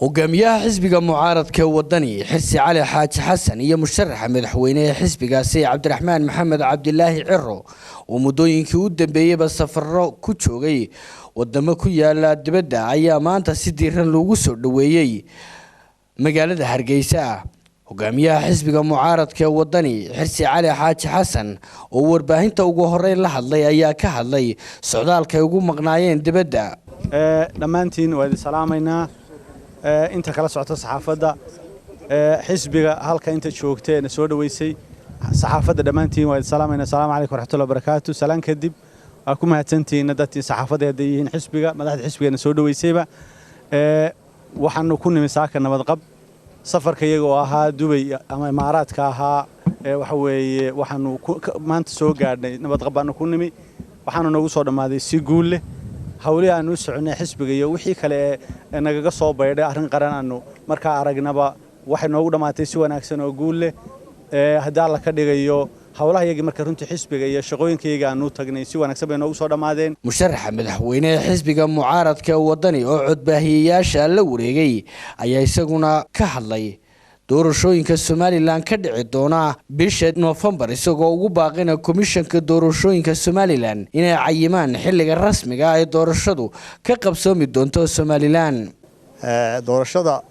Hogaamiyaha xisbiga mucaaradka Wadani, Xirsi Cali Xaaji Xasan, iyo musharaxa madaxweyne ee xisbigaasi, Cabdiraxmaan Maxamed Cabdilaahi Ciro, oo muddooyinkii u dambeeyeyba safaro ku joogay wadamo ku yaala dibadda, ayaa maanta si diiran loogu soo dhoweeyey magaalada Hargeysa. Hogaamiyaha xisbiga mucaaradka ee Wadani, Xirsi Cali Xaaji Xasan, oo warbaahinta ugu horeyn la hadlay, ayaa ka hadlay socdaalka ay ugu maqnaayeen dibadda. Dhammaantiin waa idin salaamaynaa, inta kala socota saxaafadda xisbiga, halka inta joogteena soo dhoweysay saxaafadda, dhammaantiin waa idin salaamaynaa. Asalaamu calaykum waraxmatullahi wabarakaatu. Salaan kadib, waa ku mahadsantihiin dadtii saxaafadda hadday yihiin xisbiga, madaxda xisbigeena soo dhoweysayba. Waxaanu ku nimi saaka nabadqab. Safarka iyaga oo ahaa Dubay ama Imaaraadka ahaa, waxa weeye waxaanu maanta soo gaadhnay nabadqab baanu ku nimi. Waxaanu noogu soo dhammaaday si guul leh hawlihii aanu u soconay xisbiga iyo wixii kale ee nagaga soo baydhay arrin qaran aanu markaa aragnaba. Waxay noogu dhammaatay si wanaagsan oo guul leh haddii Alla ka dhigayo. Howlaha iyagii marka runtii xisbiga iyo shaqooyinkayaga aanu tagnay si wanaagsan bay noogu soo dhammaadeen. Musharaxa madaxweyne ee xisbiga mucaaradka Wadani oo codbaahiyeyaasha la wareegay ayaa isaguna ka hadlay doorashooyinka Somaliland ka dhici doona bisha Noofembar, isagoo ugu baaqina Komishanka Doorashooyinka Somaliland inay cayimaan xilliga rasmiga ah ee doorashadu ka qabsoomi doonto Somaliland. Doorashada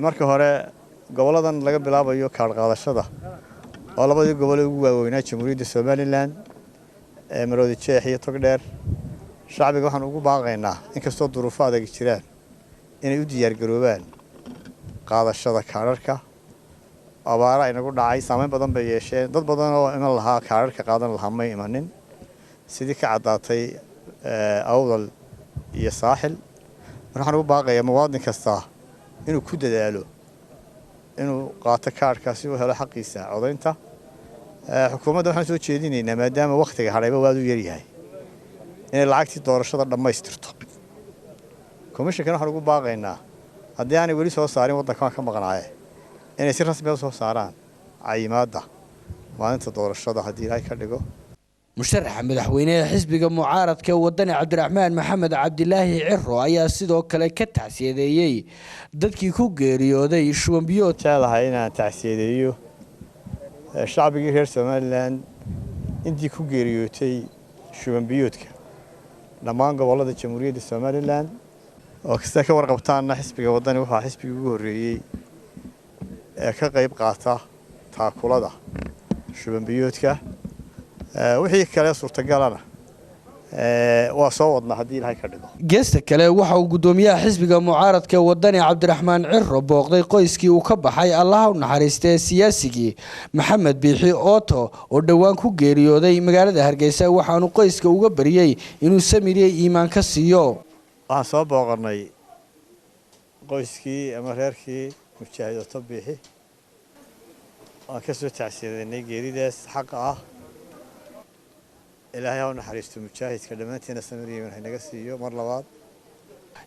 marka hore goboladan laga bilaabayo kaadh qaadashada oo labadii gobol ee ugu waaweynaa Jamhuuriyadda Somaliland ee Maroodi Jeex iyo Togdheer, shacbiga waxaan ugu baaqaynaa, inkastoo duruufo adag jiraan, inay u diyaargaroobaan qaadashada kaadharka. Abaara inagu dhacay saameyn badan bay yeesheen. Dad badan oo iman lahaa, kaadharka qaadan lahaa, may imanin, sidii ka caddaatay Awdal iyo Saaxil. Marka waxaan ugu baaqayaa muwaadin kasta inuu ku dadaalo inuu qaato kaadhka si uu helo xaqiisa codaynta. Xukuumadda waxaan soo jeedinaynaa, maadaama wakhtiga hadhayba waad u yaryahay, inay lacagtii doorashada dhammaystirto. Komishankana waxaan ugu baaqaynaa, haddii aanay weli soo saarin, waddanka waan ka maqnaaye, inay si rasmiya u soo saaraan cayimaadda maalinta doorashada, haddii Ilaahay ka dhigo. Musharaxa madaxweyne ee xisbiga mucaaradka Wadani, Cabdiraxmaan Maxamed Cabdilaahi Ciro, ayaa sidoo kale ka tacsiyadeeyey dadkii ku geeriyooday shuwanbiyood. Jeclahay inaan tacsiyadeeyo shacbigii reer Somaliland intii ku geeriyootay shubanbiyoodka dhammaan gobollada Jamhuuriyadda Somaliland. Oo kasta ka warqabtaanna, xisbiga Waddani wuxuu xisbigii ugu horreeyey ee ka qayb qaata taakulada shubanbiyoodka. Wixii kale suurtagalana waa soo wadnaa, haddii Ilaahay ka dhigo. Geesta kale, waxa uu guddoomiyaha xisbiga mucaaradka Wadani, Cabdiraxmaan Ciro, booqday qoyskii uu ka baxay, Allaha u naxariistee, siyaasigii Maxamed Biixi Ooto oo dhowaan ku geeriyooday magaalada Hargeysa. Waxaanu qoyska uga bariyey inuu samiriye iimaan ka siiyo. Waxaan soo booqannay qoyskii ama reerkii mujaahid Oto Biixi. Waan ka soo tacsiyadeynay geeridaas xaqa ah. Ilaahay ha u naxariisto mujaahidka, dhammaantiina samir iimaan haynaga siiyo mar labaad.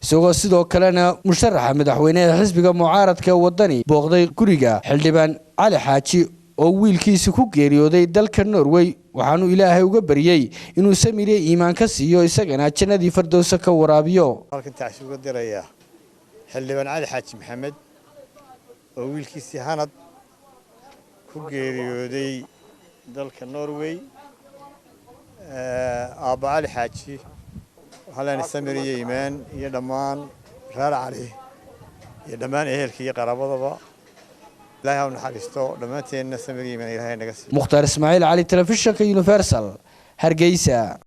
Isagoo sidoo kalena musharaxa madaxweyne ee xisbiga mucaaradka Wadani booqday guriga xildhibaan Cali Xaaji oo wiilkiisi ku geeriyooday dalka Norway, waxaanu Ilaahay uga baryey inuu samiriye iimaan ka siiyo, isagana jannadii Fardowsa ka waraabiyo. Halkan tacsi uga dirayaa xildhibaan Cali Xaaji Maxamed oo wiilkiisii Hanad ku geeriyooday dalka Norway. Aabba Cali Xaaji waxaan leenahay samir iyo iimaan, iyo dhammaan reer Cali iyo dhammaan ehelka iyo qaraabadaba. Ilahay ha u naxariisto, dhammaanteenna samir iyo iimaan Ilahay naga siiyo. Mukhtaar Ismaaciil Cali, telefishinka Universal, Hargeysa.